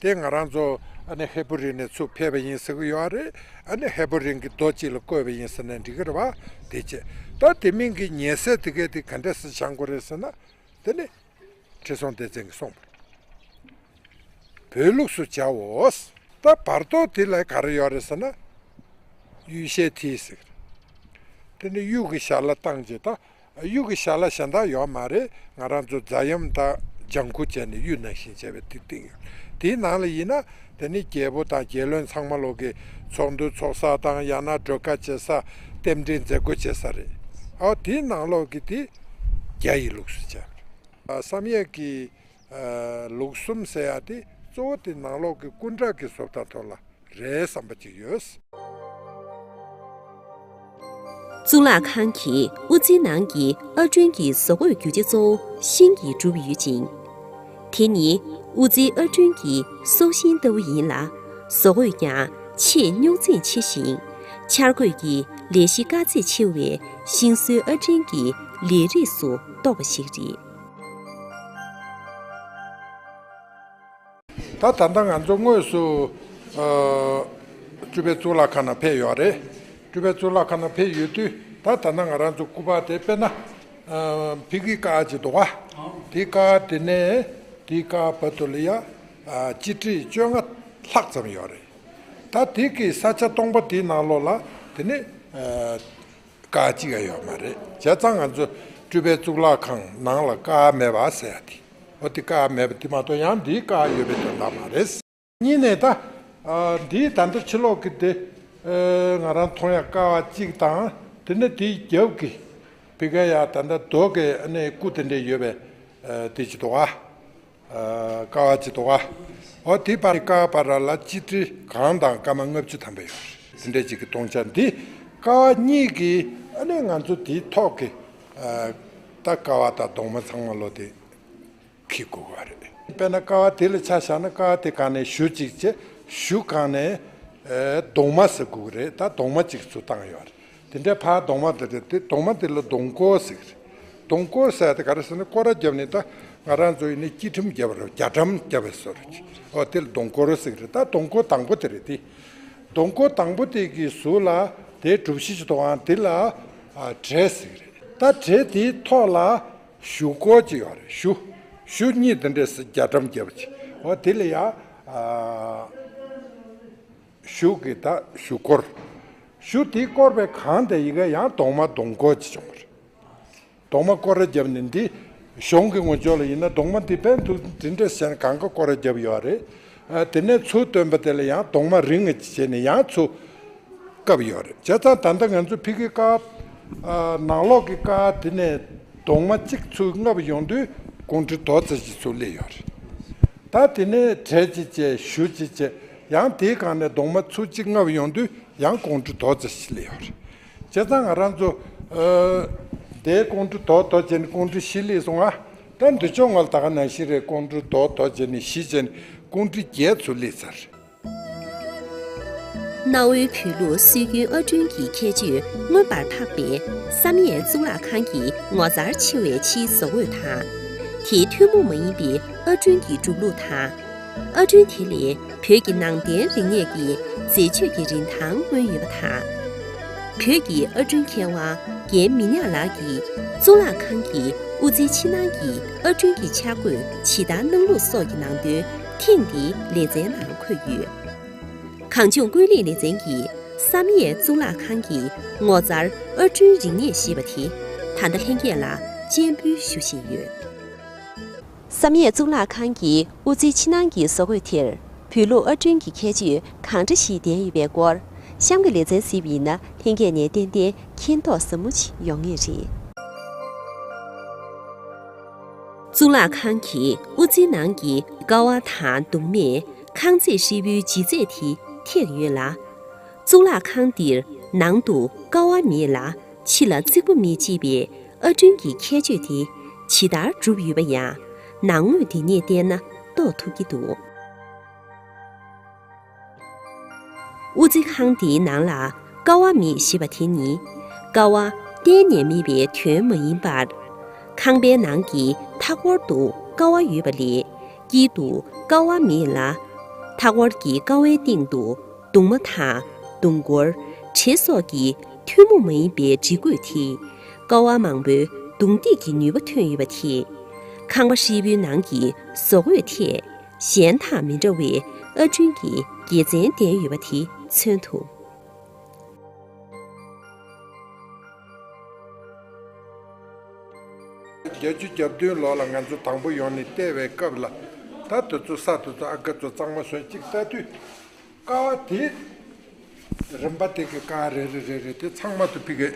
དེ་ང་རང་ཚོ་ཨ་ནི་ཧས་པོ་རི་ནས་ཚུར་ཕེབས་པ་ཡིན་ཟེར་གི་ཡོད་རེད། ཨ་ནི་ཧས་པོ་རི་གི་རྡོ་གཅིག་ལ་བརྐོས་པ་ཡིན་ཟེར་ན་འགྲིག་གི་རེད་བ། དེ་བྱས་ད་དེ་མིན་གྱི་ཉེ་སྲས་དེ་གས་དེ་ག་འདྲས་སེ་བཞེངས་དགོས་རེད་ཟེར་ན། དེ་ནི་ཁྲི་སྲོང་ལྡེ་བཙན་གྱིས་གསུངས་པ། བོད་ལུགས་སུ་བྱའོ། ད་བར་ཐོག་དེ་ལ་ག་རེ་ཡོད་རེད་ཟེར་ན། གཡུ་ཞལ་མཐིལ་ཟེར། དེ་ནི་གཡུ་གི་ཞལ་ལག་བཏང་རྗེས་ད། གཡུ་གི་ཞལ་ལག་གཞན་དག་ཡོད་མ་རེད། ང་རང་ཚོ་རྫ་གཡམ་དང་ལྗང་ཁུ་བྱས་ནས་གཡུ་ནང་བཞིན་བྱས་པའི་དེ་བཏིང་ཡོད། དེའི་ནང་ལ་ཡིན་ན་དེ་ནི་རྒྱལ་པོ་དང་རྒྱལ་བློན་ཚང་མ་ལོག་གི་ཚོགས་འདུ་ཚོགས་ས་དང་ཡང་ན་སྒྲོལ་དཀར་བྱེད་ས། རྟེན་འབྲེལ་མཛད་སྒོ་བྱེད་ས་རེད། ཨའོ་དེའི་ནང་ལོག་གི་དེ་རྒྱ་ཡི་ལུགས་སུ་བྱས་པ་རེད། བསམ་ཡས་ཀྱི་ལུགས་གསུམ་ཟེར་ཡ་དེ་གཙོ་བོ་དེ་ནང་ལོག་གི་སྐུ་འདྲ་གི་བཟོ་ལྟ་ཐོག་ལ་རེད་བསམ་པ་ཅིག་ཡོད། གཙུག་ལག་ཁང་གི་དབུ་རྩེའི་ནང་གི་ཨར་སྐྲུན་གྱི་བཟོ་བཀོད་རྒྱུ་ཆ་གཙོ་བོ་ཤིང་གིས་གྲུབ་ཡོད་ཅིང་། དེ་ནི་དབུ་རྩེའི་ཨར་སྐྲུན་གྱི་སྲོག་ཤིང་ལྟ་བུ་ཡིན་ལ། བཟོ་བཀོད་ཀྱང་ཆེས་རྙོག་འཛིང་ཆེ་ཞིང་། འཆར་འགོད་ཀྱི་ལས་གཞི་དཀའ་ཚེགས་ཆེ་བའི་ཤིང་བཟོའི་ཨར་སྐྲུན་གྱི་ལས་རིགས་སུ་གཏོགས་པ་ཞིག་རེད། ད་ད་ལྟ་ང་ཚོ་དངོས་སུ་ཨ་སྤྲུལ་པའི་གཙུག་ལག་ཁང་ནང་ཕེབས་ཡོད་རེད། སྤྲུལ་པའི་གཙུག་ལག་ཁང་ནང་ཕེབས་ཡོད་དུས་ད་ད་ལྟ་ང་རང་ཚོ་སྐུ་པར་དེ་དཔེར་ན་ཨ་ཕ་གིའི་ཀ་ཅིག་འདུག་ག་དེའི་ཀ་དེ་ནས་དེའི་ཀ་བར་དུ་ལ་ཡ་ཨ་སྤྱི་ཁྲེ་བཅོ་ལྔ་ལྷག་ཙམ་ཡོད་རེད། ད་དེ་གི་ས་ཆ་སྟོང་པ་དེའི་ནང་ལོགས་ལ་དེ་ནས་ཨ་ཀ་གཅིག་ཡང་ཡོད་མ་རེད། བྱས་ཙང་ང་ཚོ་སྤྲུལ་པའི་གཙུག་ལག་ཁང་ནང་ལ་ཀ་མེད་པ་ཟེར་ཡ་དེ། འོ་དེ་ཀ་མེད་པ་དེ་མ་གཏོགས་ཡང་འདིའི་ཀ་ཡོད་པའི་དོན་དག་མ་རེད། གཉིས་ནས་ད་ཨ་འདིའི་ད་ལྟ་ཕྱི་ལོགས་ཀྱི་དེ་ཨ་ང་རང་མཐོང་ཡ་ཀ་བ་གཅིག་དང་དེ་ནས་དེའི་རྒྱབ་ཀྱི་ཕ་གི་ཡ་ད་ལྟ་རྡོ་གི་ཨ་ནི་སྐུ་དེ་འདྲས་ཡོད་པའི་ཨ་དེ་ཅིག་འདུག་ག་ཀ་བ་གཅིག་འདུག་ག་འོ་དེ་བར་ཀ་བ་བར་ལ་སྤྱི་ཁྲེ་གང་དང་སྐར་མ་ལྔ་བཅུ་ཐམ་པ་ཡོད་རེད། དེ་འདྲས་ཅིག་གི་སྟོང་ཆ་འདི་ཀ་བ་གཉིས་ཀྱི་ཨ་ནི་ང་ཚོ་དེའི་ཐོག་གི་ཨ་ད་ཀ་བ་དང་གདུང་མ་ཚང་མ་ལོ་དེ་འཁྱེར་དགོས་པ་རེད། དཔེར་ན་ཀ་བ་དེ་ལ་ཆ་བཞག་ན་ཀ་བ་དེ་སྒང་ནས་གཞུ་གཅིག་བྱས། གཞུ་སྒང་ནས་ཨེ་གདུང་མ་ཟེར་དགོས་ཀྱི་རེད། ད་གདུང་མ་གཅིག་ཚུར་བཏང་ཡོད་རེད། དེ་འདྲའི་ཕར་གདུང་མ་དེ་རེད་དེ་གདུང་མ་དེ་ལ་གདུང་སྐོར་ཟེར་གྱི་རེད། གདུང་སྐོར་ཟེར་དེ་ག་རེ་ཟེར་ན་སྐོར་ར་བརྒྱབ་ནས་ད་ང་རང་ཚོ་ཡིན་ན་སྐྱིལ་ཀྲུང་བརྒྱབ་པ་རེད། རྒྱ་གྲམ་བརྒྱབ་པའི་བཟོ་འདྲ་ཅིག་འོ་དེ་ལ་གདུང་སྐོར་ཟེར་གྱི་རེད། ད་གདུང་སྐོར་དང་པོ་དེ་རེད་དེ། གདུང་སྐོར་དང་པོ་དེ་གི་ཟུར་ལ་དེའི་གྲུ་བཞི་ཅིག་འདུག་ག་དེ་ལ་ཨ་བྲེ་ཟེར་གྱི་རེད། ད་བྲེ་དེའི་ཐོག་ལ་གཞུ་སྐོར་ཅིག་ཡོད་རེད། གཞུ་གཞུ་གཉིས་དེ་འདྲས་སེ་རྒྱ་གྲམ་བརྒྱབ་པ་ཅིག་འོ་དེ་ལ་ཡ་ཨ་གཞུ་གི་ད་གཞུ་སྐོར། གཞུ་དེ་བསྐོར་བའི་སྒང་དེ་ཡི་གེ་ཡང་གདུང་མ་གདུང་སྐོར་ཅིག་བྱུང་བ་རེད། གདུང་མ་སྐོར་ར་བརྒྱབ་ནས་འདི་གཞུང་གི་ངོས་ཕྱོགས་ལ་ཡིན་ན་གདུང་མ་འདི་དཔེ་འདུག་འདི་འདྲས་བྱས་ནས་གང་ག་སྐོར་ར་བརྒྱབ་ཡོད་རེད། ཨ་དེ་ནས་ཚུར་བཏོན་པ་དེ་ལ་ཡང་གདུང་མ་རིང་ངེ་ཅིག་བྱས་ནས་ཡང་ཚུར་བཀབ་ཡོད་རེད། བྱས་ཙང་ད་ལྟ་ང་ཚོ་ཕ་གི་ཀ་ཨ་ནང་ལོགས་ཀྱི་ཀ་དེ་ནས་གདུང་མ་གཅིག་ཚུར་བརྔབས་ཡོང་དུས་ཀོང་ཀྲི་རྡོག་རྩ་གཅིག་ཚུར་སླེབས་ཡོད་རེད། ད་དེ་ནས་བྲེ་གཅིག་བྱས་གཞུ་གཅིག་བྱས་ཡང་དེའི་སྒང་ནས་གདུང་མ་ཚུར་གཅིག་བརྔབས་ཡོང་དུས་ཡང་ཀོང་ཀྲི་རྡོག་རྩ་བཞི་སླེབས་ཡོད་རེད། བྱས་ཙང་ང་རང་ཚོ་ཨ་དེའི་ཀོང་ཀྲི་རྡོག་རྡོག་བྱས་ནས་ཀོང་ཀྲི་བཞི་སླེབས་སོང་ང་། ད་འདི་ཕྱོགས་ང་ལ་ད་ག་ནང་བཞིན་རེད། ཀོང་ཀྲི་རྡོག་རྡོག་བྱས་ནས་བཞི་བྱས་ནས་ཀོང་ཀྲི་བརྒྱད་ཚུར་སླེབས་ཚར། གནའ་བོའི་བོད་ལུགས་སྲོལ་རྒྱུན་ཨར་སྐྲུན་གྱི་ཁྱད་ཆོས་མངོན་པར་འཕགས་པའི་བསམ་ཡས་གཙུག་ལག་ཁང་གི་ངོ་མཚར་ཆེ་བའི་ཕྱིའི་བཟོ་བཀོད་དང་། དེའི་ཐུན་མོང་མ་ཡིན་པའི་ཨར་སྐྲུན་གྱི་གྲུབ་ལུགས་དང་། ཨར་སྐྲུན་དེ་ལས་བོད་ཀྱི་ནང་བསྟན་རིག་གནས་ཀྱི་མཛེས་དཔྱོད་ཀྱི་རིན་ཐང་མངོན་ཡོད་པ་དང་། བོད་ཀྱི་ཨར་སྐྲུན་མཁས་དབང་རྒན་མི་ཉག་ལགས་ཀྱིས་གཙུག་ལག་ཁང་གི་དབུ་རྩེའི་ཕྱི་ནང་གི་ཨར་སྐྲུན་གྱི་འཆར་འགོད་ཇི་ལྟར་གནང་ལུགས་སོགས་ཀྱི་ནང་དོན་ཐེངས་འདིའི་ལེ་ཚན་ནང་འཁོད་ཡོད། གངས་ལྗོངས་ཀུན་གླེང་ལེ་ཚན་གྱིས་བསམ་ཡས་གཙུག་ལག་ཁང་གི་ངོ་མཚར་ཨར་སྐྲུན་རིག་གནས་ཞེས་པ་དེ་ད་ལྟ་ལྷན་རྒྱས་ལ་སྤྱན་འབུལ་ཞུ་བཞིན་ཡོད། བསམ་ཡས་གཙུག་ལག་ཁང་གི་དབུ་རྩེའི་ཕྱི་ནང་གི་བཟོ་བཀོད་དེར་བོད་ལུགས་ཨར་སྐྲུན་གྱི་ཁྱད་ཆོས་གང་འདྲ་ཞིག་ལྡན་ཡོད་པའི་སྐོར། གཤམ་གྱི་ལེ་ཚན་གཟིགས་པ་ཡིན་ན་ལྷན་རྒྱས་ནས་ཏན་ཏན་མཁྱེན་རྟོགས་ཟབ་མོ་ཞིག་ཡོང་ངེས་རེད། གཙུག་ལག་ཁང་གི་དབུ་རྩེའི་ནང་གི་ཀ་བ་དང་གདུང་མས་ཁང་བརྩེགས་ཧྲིལ་པོའི་ལྗིད་ཚད་དེ་ཐེག་ཡོད་ལ། གཙུག་ལག་ཁང་འདིར་ནང་དུ་ཀ་བ་མེད་ལ། ཕྱི་ལ་རྩིག་པ་མེད་ཅེས་པའི་ཨར་སྐྲུན་གྱི་ཁྱད་ཆོས་དེ་ཇི་ལྟར་གྲུབ་ཡོད་པ་ཡང་ནང་ངོས་དེ་ནས་བལྟས་ན་རྟོགས་ཐུབ་ཀྱི་འདུག་དབུ་རྩེ་ཁང་འདིའི་ནང་ལ་ཀ་བ་མེད་ཞེས་པ་དེ་ནི་ཀ་བ་གཏན་ནས་མེད་པའི་དོན་མ་ཡིན་པར། ཁང་པའི་ནང་གི་མཐའ་སྐོར་དུ་ཀ་བ་ཡོད་པ་ལས་དཀྱིལ་དུ་ཀ་བ་མེད་ལ། མཐའ་སྐོར་གྱི་ཀ་བའི་སྟེང་དུ་གདུང་མ་དང་གདུང་སྐོར། བྲེ་སོགས་ཀྱི་ཐུན་མོང་མ་ཡིན་པའི་སྒྲིག་བཀོད་དེས་ཀ་བ་མང་པོའི་གདུང་འདེགས་ཀྱི་ནུས་པ་ཐོན་ཡོད་པ་དེས། ཁང་པ་ཧྲིལ་པོའི་ནང་གི་བཟོ་བཀོད་ཐད་གཞན་དང་མི་འདྲ་བའི་ཨར་སྐྲུན་གྱི་དགེ་མཚན་ལྡན་ཡོད་པ་དེ་མཚོན་ཐུབ། བརྒྱད་ཅུ་གྱ་བདུན་ལོ་ལ་ང་ཚོ་དང་པོ་ཡོང་ནས་བལྟས་པའི་སྐབས་ལ། ད་དེ་ཚོ་ས་དེ་ཚོ་ཨ་ཀ་ཚོ་གཙང་མ་བཟོས་གཅིག་ལྟ་དུས། ཀ་བ་དེ་རིམ་པ་དེ་གི་ཀ་རེ་རེ་རེ་རེ་དེ་ཚང་མ་དུ་ཕི་གི་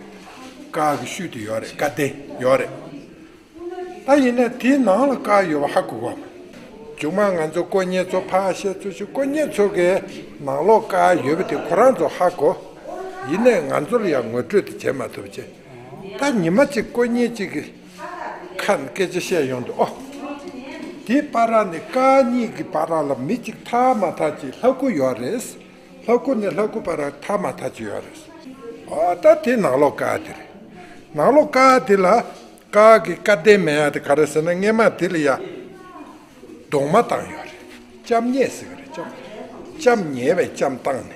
ཀ་གི་ཤུལ་དུ་ཡོད་རེད། ཀ་དེ་ཡོད་རེད། ད་ཡིན་ན་དེའི་ནང་ལ་ཀ་ཡོད་པ་ཧ་གོ་བ་མ། མཇུག་མ་ང་ཚོ་དཀོན་གཉེར་ཚོ་ཕར་བཤད་ཚུལ་ཞིག་དཀོན་གཉེར་ཚོ་གི་ནང་ལོགས་ཀ་ཡོད་པ་དེ་ཁོ་རང་ཚོ་ཧ་གོ། ཡིན་ནའི་ང་ཚོར་ཡང་ངོ་སྤྲོད་དེ་བྱེད་མ་ཐུབ་ཅེ། ད་ཉི་མ་གཅིག་དཀོན་གཉེར་གཅིག་གི་ཁ་ནས་སྐད་ཆ་བཤད་ཡོང་དུས། ཨོ། དེའི་བར་ནས་ཀ་གཉིས་ཀྱི་བར་ལ་མི་གཅིག་ཐག་མ་ཐག་ཅིག་ལྷ་སྐུ་ཡོད་རེད། ལྷ་སྐུ་ནས་ལྷ་སྐུ་བར་ཐག་མ་ཐག་ཅིག་ཡོད་རེད། ཨོ། ད་དེ་ནང་ལོགས་ཀ་དེ་རེད། ནང་ལོགས་ཀ་དེ་ལ་ཀ་གི་ཀ་གདན་མེད་ཡ་དེ་ག་རེ་ཟེར་ན། སྔས་མ་དེ་ལ་ཡ་གདུང་མ་བཏང་ཡོད་རེད། ལྕམ་ཉལ་ཟེར་གི་རེད། ལྕམ། ལྕམ་ཉལ་བའི་ལྕམ་བཏང་ནས།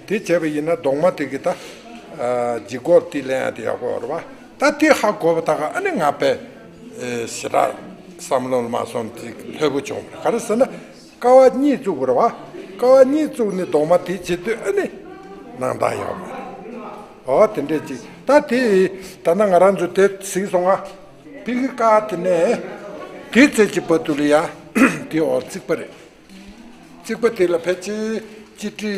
དེ་བྱས་པ་ཡིན་ན་གདུང་མ་དེ་གི་ད་ལྗིད་ཁོག་དེ་ལེན་ཡ་དེ་ཡག་པོ་ཡོད་རེད་བ། ད་དེ་ཧ་གོ་བ་ད་ག་ཨ་ནི་ང་པས་ཞེ་དྲག་བསམ་བློ་ལ་མ་སོང་། དེ་ལྷོད་པོ་བྱུང་བ་རེད། ག་རེ་ཟེར་ན། ཀ་བ་གཉིས་བཙུགས་པ་རེད་བ། ཀ་བ་གཉིས་བཙུགས་ནས་གདུང་མ་དེ་བྱེད་དུས་ཨ་ནི་སྣང་དག་ཡོད་མ་རེད། ཨོ། དེ་འདྲས་ཅིག་ད་དེ་ད་ནང་ང་རང་ཚོ་དེ་གཟིགས་སོང་ང་། ཕི་གི་ཀ་དེ་ནས་དེ་ཚེ་གཅིག་བར་དུ་ལ་ཡ་དེ་འོག་རྩིག་པ་རེད། རྩིག་པ་དེ་ལ་ཕལ་ཆེར་སྤྱི་ཁྲི་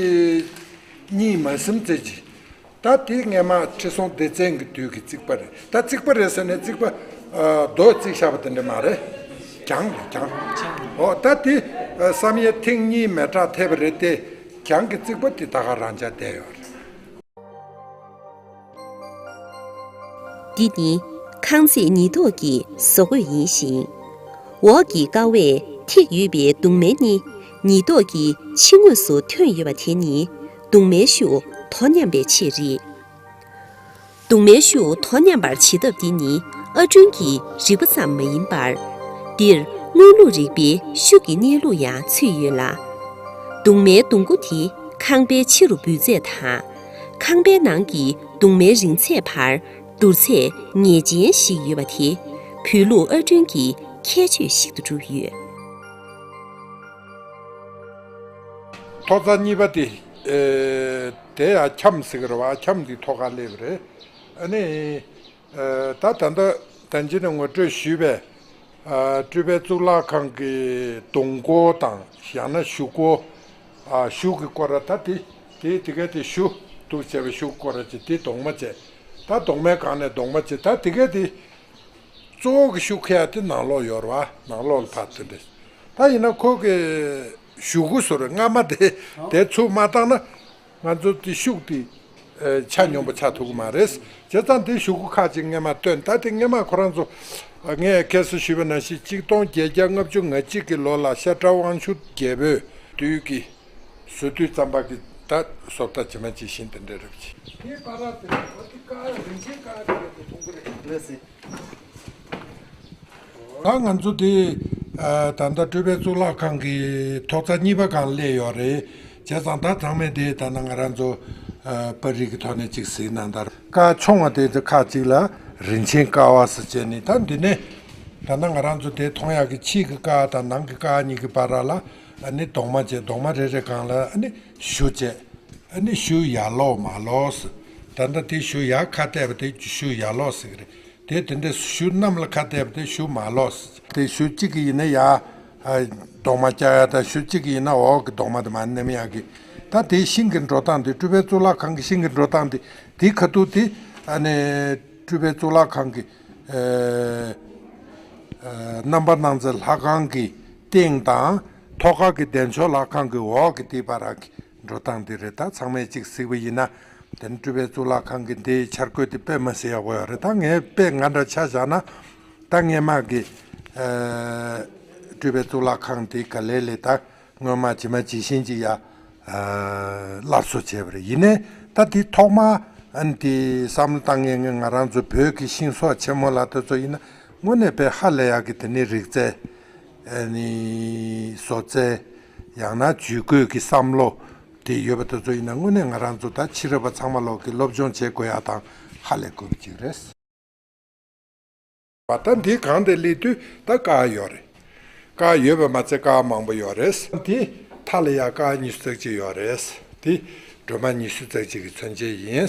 གཉིས་མ་ཟིན་ཙམ་ཅིག་ད་དེ་སྔས་མ་ཁྲི་སྲོང་ལྡེ་བཙན་གྱི་དུས་ཀྱི་རྩིག་པ་རེད། ད་རྩིག་པ་རེད་ཟེར་ནས་རྩིག་པ་རྡོ་རྩིག་བཞག་པ་དེ་འདྲ་མ་རེད། གྱང་རེད། གྱང་། ཨོ། ད་དེ་བསམ་ཡས་ཐེངས་གཉིས་མེ་སྲེག་ཐེབས་པ་རེད་དེ། གྱང་གི་རྩིག་པ་དེ་ད་ག་རང་འཇགས་བསྡད་ཡོད་རེད། འདི་ནི་ཁང་བརྩེགས་ཉིས་ཐོག་གི་བཟོ་བཀོད་ཡིན་ཞིང་། འོག་གི་ཀ་བས་ཐིག་ཡོད་པའི་གདུང་མའི་ནི་ཉིས་ཐོག་གི་ཕྱི་ངོས་སུ་ཐོན་ཡོད་པ་དེ་ནི་གདུང་མའི་ཤུགས་དོ་མཉམ་པའི་ཆེད་རེད། གདུང་མའི་ཤུགས་དོ་མཉམ་པར་བྱེད་ཐབས་འདི་ནི་ཨར་སྐྲུན་གྱི་རིག་པ་ཙམ་མ་ཡིན་པར། འདིར་དངོས་ལུགས་རིག་པའི་ཤུགས་ཀྱི་གནས་ལུགས་ཡང་ཚུད་ཡོད་ལ། གདུང་མའི་གདུང་མགོ་དེ་ཁང་པའི་ཕྱི་རུ་འབུད་ཚད་དང་། ཁང་པའི་ནང་གི་གདུང་མའི་རིང་ཚད་བར་བསྡུར་ཚད་ངེས་ཅན་ཞིག་ཡོད་པ་དེ་བོད་ལུགས་ཨར་སྐྲུན་གྱི་ཁྱད་ཆོས་ཤིག་ཏུ་གྲུབ་ཡོད། ཐོག་རྩེག་གཉིས་པ་དེ། ཨེ། དེ་ཡང་ཁྱམས་ཟེར་གི་རེད་བ། ཁྱམས་འདི་ཐོག་ཁར་སླེབས་པ་རེད། ཨ་ནི། ཨེ། ད་ད་ལྟ་ད་ཅི་ནས་ངོ་སྤྲོད་ཞུས་པའི། ཨ། སྤྲུལ་པའི་གཙུག་ལག་ཁང་གི་གདུང་སྐོར་དང་ཡང་ན་གཞུག་སྐོར། ཨ། གཞུག་གི་སྐོར་ར་ད་དེ་དེ་དེ་ག་དེ་གཞུ་འདུག་བྱས་པའི་གཞུག་སྐོར་ར་ཅིག་དེ་གདུང་མ་བྱས། ད་གདུང་མའི་སྒང་ནས་གདུང་མ་བྱས། ད་དེ་ག་དེ་གཙོ་བོ་གི་གཞུ་ཁ་ཡ་དེ་ནང་ལོགས་ཡོད་རེད་བ། ནང་ལོགས་ལ་ཕར་ཐོན་ཏེ། ད་ཡིན་ན་ཁོ་གི་གཞུ་གུ་སོ་རེ་སྔ་མ་དེ་དེ་ཚུར་མ་བཏང་ན། ང་ཚོ་དེ་ཤུགས་དེ་ཨ་ཆ་སྙོམས་པོ་ཆགས་ཐུབ་ཀྱི་མ་རེད། བྱས་ཙང་དེ་གཞུ་གུ་ཁག་ཅིག་སྔས་མ་བཏོན། ད་དེ་སྔས་མ་ཁོ་རང་ཚོ་ངས་ཁ་སང་ཞུས་པ་ནང་བཞིན་གཅིག་སྟོང་བརྒྱད་བརྒྱ་ལྔ་བཅུ་ང་གཅིག་གི་ལོ་ལ་ཤ་ཁྲག་དབང་ཕྱུག་རྒྱལ་པོའི་དུས་ཀྱི་བཟོ་དུས་ཙམ་པ་གི་ད་བཟོ་ལྟ་ཇི་མ་ཇི་བཞིན་དེ་འདྲ་རེད་ཅེས། དེའི་བར་དེ་ལ་འོ་དེ་ཀ་རིན་ཆེན་ཀ་རེད་དེ་མཐོང་གི་རེད། ལགས་སེ། ད་ང་ཚོ་དེ་ཨ་ད་ལྟ་སྤྲུལ་པའི་གཙུག་ལག་ཁང་གི་ཐོག་རྩེག་གཉིས་པ་སྒང་སླེབས་ཡོད་རེད། བྱས་ཙང་ད་ཚང་མས་དེ་ད་ནང་ང་རང་ཚོ་ཨ་པར་རིས་ཀྱི་ཐོག་ནས་ཅིག་གཟིགས་གནང་དང་། ཀ་ཆུང་བ་དེ་ཚོ་ཁག་ཅིག་ལ་རིན་ཆེན་ཀ་བ་ཟེར་བྱས་ནས། ད་འདི་ནས་ད་ནང་ང་རང་ཚོ་དེ་མཐོང་ཡག་གི་ཕྱི་གི་ཀ་དང་ནང་གི་ཀ་གཉིས་ཀྱི་བར་ལ་ཨ་ནི་གདུང་མ་བྱས། གདུང་མ་རེ་རེ་སྒང་ལ་ཨ་ནི་གཞུ་བྱས། ཨ་ནི་གཞུ་ཡར་ལོག་མར་ལོག་ཟེར། ད་ལྟ་དེ་གཞུ་ཡར་ཁ་གཏད་པ་དེ་གཞུ་ཡར་ལོག་ཟེར་གི་རེད། དེ་དེ་འདྲའི་གཞུ་གནམ་ལ་ཁ་གཏད་པ་དེ་གཞུ་མར་ལོག་ཟེར། དེ་གཞུ་གཅིག་གི་ཡིན་ན་ཡར་ཨ་གདུང་མ་བཀྱག་ཡ་དང་། གཞུ་གཅིག་གི་ཡིན་ན་འོག་གི་གདུང་མ་དེ་མར་མནན་ཡག་གི། ད་དེའི་ཤིང་གི་འགྲོ་སྟངས་དེ། སྤྲུལ་པའི་གཙུག་ལག་ཁང་གི་ཤིང་གི་འགྲོ་སྟངས་དེ། དེའི་ཁ་ཐུག་དེ་ཨ་ནི་སྤྲུལ་པའི་གཙུག་ལག་ཁང་གི་ཨ་ཨ་རྣམ་པར་སྣང་མཛེས་ལྷ་ཁང་གི་སྟེང་དང་། ཐོག་ཁ་གི་བདེ་མཆོག་ལྷ་ཁང་གི་འོག་གི་དེའི་བར་གྱི་འགྲོ་སྟངས་འདི་རེད། ད་ཚང་མས་གཅིག་གཟིགས་པ་ཡིན་ན་ དེ་ནི་སྤྲུལ་པའི་གཙུག་ལག་ཁང་གི་འདིའི་འཆར་འགོད་དེ་དཔེ་མ་སྲིད་ཡག་པོ་ཡོད་རེད། ད་ངས་དཔེ་ང་འདྲ་ཆ་བཞག་ན། ད་སྔས་མ་གི་ཨ་སྤྲུལ་པའི་གཙུག་ལག་ཁང་དེ་ག་ལེ་ལེ་ད་སྔོན་མ་ཇི་མ་ཇི་བཞིན་ཅིག་ཡ་ཨ་སླར་གསོ་བྱས་པ་རེད། ཡིན་ནའི་ད་དེ་ཐོག་མ་ཨ་ནི་དེ་བསམ་བློ་བཏང་མཁན་ང་རང་ཚོ་བོད་ཀྱི་ཤིང་བཟོ་ཆེན་མོ་ལ་དེ་ཚོ་ཡིན་ན་དངོས་གནས་དཔེ་ཧ་ལས་ཡག་གི། དེ་ནི་རིག་རྩལ། ཨ་ནི་བཟོ་རྩལ། ཡང་ན་ཇུས་འགོད་ཀྱི་བསམ་བློ་དེ་ཡོད་པ་དེ་ཚོ་ཡིན་ན་དངོས་གནས་ང་རང་ཚོ་ད་ཕྱི་རབས་པ་ཚང་མ་ལོག་གི་སློབ་སྦྱོང་བྱེད་དགོས་ཡག་དང་ཧ་ལས་དགོས་པ་ཅིག་རེད། བ་ད་འདི་གང་དེ་སླེབས་དུས་ད་ཀ་ཡོད་རེད། ཀ་ཡོད་པ་མ་ཚད་ཀ་མང་པོ་ཡོད་རེད། དེ་མཐའ་ལ་ཡ་ཀ་ཉི་ཤུ་རྩ་གཅིག་ཡོད་རེད། དེ་སྒྲོལ་མ་ཉི་ཤུ་རྩ་གཅིག་གི་མཚོན་བྱེད་ཡིན།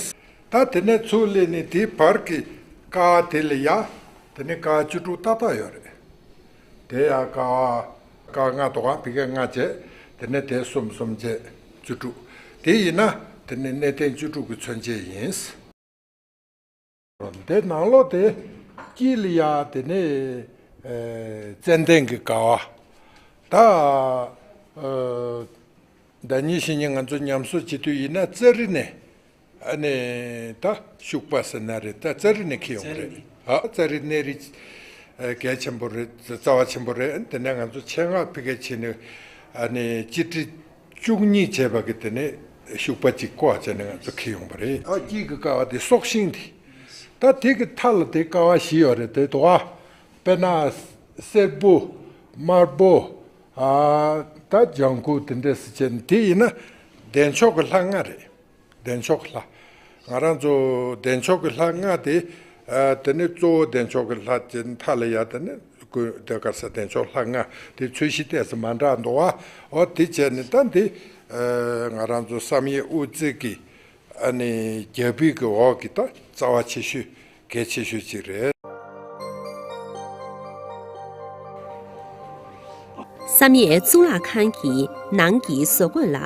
ད་དེ་ནས་ཚུར་སླེབས་ནས་དེའི་བར་གྱི་ཀ་དེ་ལ་ཡ་དེ་ནས་ཀ་བཅུ་དྲུག་ཏག་ཏག་ཡོད་རེད། དེ་ཡང་ཀ་བ་ཀ་ལྔ་འདུག་ག་ཕ་གི་ལྔ་བྱས། དེ་ནས་དེ་གསུམ་གསུམ་བྱས་བཅུ་དྲུག་དེ་ཡིན་ན་དེ་ནས་གནས་བརྟན་བཅུ་དྲུག་གི་མཚོན་བྱེད་ཡིན། དེ་ནང་ལོགས་དེ་དཀྱིལ་ལ་ཡ་དེ་ནས་ཨེ་ཙན་དན་གྱི་ཀ་བ། ད་ཨ་ཟླ་ཉིན་ཕྱི་ཉིན་ང་ཚོ་ཉམས་གསོ་བྱེད་དུས་ཡིན་ན་ཙཱ་རི་ནས། ཨ་ནི་ད་ཤུག་པ་ཟེར་ན་རེད། ད་ཙཱ་རི་ནས་འཁྱེར་ཡོང་བ་རེད། ཨ་ཙཱ་རི་གནས་རི་ཨ་གལ་ཆེན་པོ་རེད། རྩ་བ་ཆེན་པོ་རེད། དེ་ནས་ང་ཚོ་ཆེད་མངགས་ཕ་གིར་ཕྱིན་ནས་ཨ་ནི་སྤྱི་ཁྲི་བཅུ་གཉིས་བྱས་པ་གི་དེ་ནས་ཤུག་པ་གཅིག་བརྐོས་བྱས་ནས་ང་ཚོ་འཁྱེར་ཡོང་བ་རེད། ཨ་དཀྱིལ་གྱི་ཀ་བ་དེ་སྲོག་ཤིང་དེ། ད་དེ་གི་མཐའ་ལ་དེ་ཀ་བ་བཞི་ཡོད་རེད། དེ་དོ་ཨ་དཔེར་ན་སེར་པོ། དམར་པོ། ཨ་ད་ལྗང་ཁུ་དེ་འདྲས་སུ་བྱས་ནས། དེ་ཡིན་ན་བདེ་མཆོག་གི་ལྷ་ལྔ་རེད། བདེ་མཆོག་གི་ལྷ། ང་རང་ཚོ་བདེ་མཆོག་གི་ལྷ་ལྔ་དེ། ཨ་དེ་ནི་གཙོ་བོ་བདེ་མཆོག་གི་ལྷ་དེ་མཐའ་ལ་ཡ་དེ་ནི་ཀུན་དེ་གར་ས་བདེ་མཆོག་ལྷ་ལྔ་དེ་ཚོས་གཞི་ཏོག་ཙམ་མ་འདྲ་འདུག་བ། འོ་དེ་བྱས་ནས་ད་འདི་ཨ་ང་རང་ཚོ་བསམ་ཡས་དབུ་རྩེ་གི་ཨ་ནི་རྒྱ་ཕིབས་ཀྱི་འོག་གི་ད་རྩ་བ་ཆེ་ཤོས་གལ་ཆེ་ཤོས་ཅིག་རེད། བསམ་ཡས་གཙུག་ལག་ཁང་གི་ནང་གི་བཟོ་བཀོད་ལ་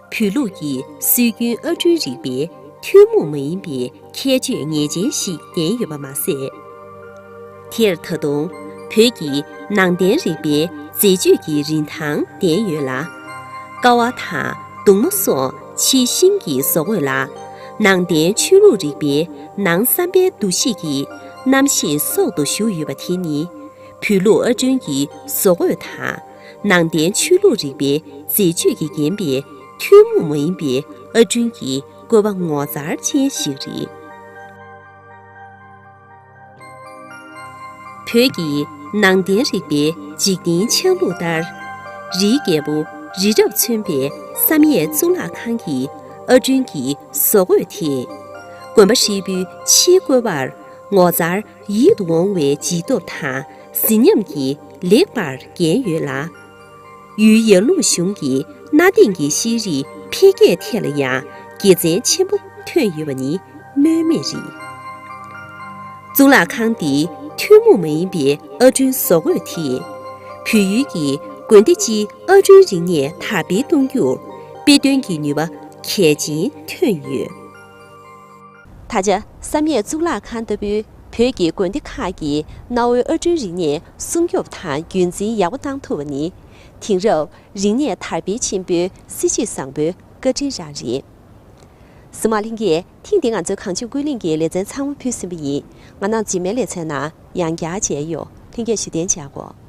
བོད་ལུགས་ཀྱི་སྲོལ་རྒྱུན་ཨར་སྐྲུན་རིག་པའི་ཐུན་མོང་མ་ཡིན་པའི་ཁྱད་ཆོས་ངེས་ཅན་ཞིག་ལྡན་ཡོད་པ་མ་ཟད། དེར་ད་དུང་བོད་ཀྱི་ནང་བསྟན་རིག་པའི་མཛེས་དཔྱོད་ཀྱི་རིན་ཐང་ལྡན་ཡོད་ལ། ཀ་བ་དང་གདུང་མ་སོགས་ཕྱིའི་ཤིང་གི་བཟོ་བཀོད་ལ་ནང་བསྟན་ཆོས་ལུགས་རིག་པའི་ནང་བསམ་པའི་འདུ་ཤེས་ཀྱི་རྣམ་ཤེས་སྲོག་ཏུ་ཞུགས་ཡོད་པ་དེ་ནི། བོད་ལུགས་ཨར་སྐྲུན་གྱི་བཟོ་བཀོད་དང་། ནང་བསྟན་ཆོས་ལུགས་རིག་པའི་མཛེས་དཔྱོད་ཀྱིས་བརྒྱན་པའི་ཐུན་མོང་མ་ཡིན་པའི་ཨར་སྐྲུན་གྱི་བཀོད་པ་ངོ་མཚར་ཅན་ཞིག་རེད། བོད་ཀྱི་ནང་བསྟན་རིག་པའི་འཇིག་རྟེན་ཆགས་ལུགས་ལྟར། རིའི་རྒྱལ་པོ་རི་རབ་མཚོན་པའི་བསམ་ཡས་གཙུག་ལག་ཁང་གི་ཨར་སྐྲུན་གྱི་བཟོ་བཀོད་དེས། དགོན་པ་ཧྲིལ་པོའི་ཕྱིའི་བཀོད་པར་ངོ་མཚར་ཡིད་དུ་འོང་བའི་བརྗིད་སྟོབས་དང་གཟི་ཉམས་ཀྱིས་ལེགས་པར་བརྒྱན་ཡོད་ལ། ཡུལ་ཡར་ཀླུང་གཞུང་གི་གནའ་དེང་གི་ཤེས་རིག་འཕེལ་རྒྱས་ཐད་ལ་ཡང་དགེ་མཚན་ཆེན་པོ་ཐོན་ཡོད་པ་ནི་སྨོས་མེད་རེད། གཙུག་ལག་ཁང་འདི་ཐུན་མོང་མ་ཡིན་པའི་ཨར་སྐྲུན་བཟོ་བཀོད་དེས། བོད་ཡུལ་གྱི་དགོན་སྡེ་སྤྱིའི་ཨར་སྐྲུན་རིག་གནས་དར་སྤེལ་གཏོང་རྒྱུར་དཔེ་སྟོན་གྱི་ནུས་པ་གལ་ཆེན་ཐོན་ཡོད། ད་ཆ་བསམ་ཡས་གཙུག་ལག་ཁང་ལྟ་བུའི་བོད་ཀྱི་དགོན་སྡེ་ཁག་གིས་གནའ་བོའི་ཨར་སྐྲུན་རིག་གནས་སྲུང་སྐྱོབ་དང་རྒྱུན་འཛིན་ཡག་པོ་བཏང་ཐུབ་པ་ནི། དེང་རབས་རིག་གནས་དར་སྤེལ་ཆེན་པོའི་སྲིད་ཇུས་བཟང་པོའི་བཀའ་དྲིན་རང་རེད། གཟིགས་མོ་བ་ལྷན་རྒྱས། ཐེངས་འདིའི་ང་ཚོའི་གངས་ལྗོངས་ཀུན་གླེང་གི་ལེ་ཚན་ཚང་མ་ཕུལ་ཟིན་པ་ཡིན། ང་རང་རྗེས་མའི་ལེ་ཚན་ནང་ཡང་བསྐྱར་མཇལ་ཡོང་། ལྷན་རྒྱས་བཞུགས་གདན་འཇགས་དགོས།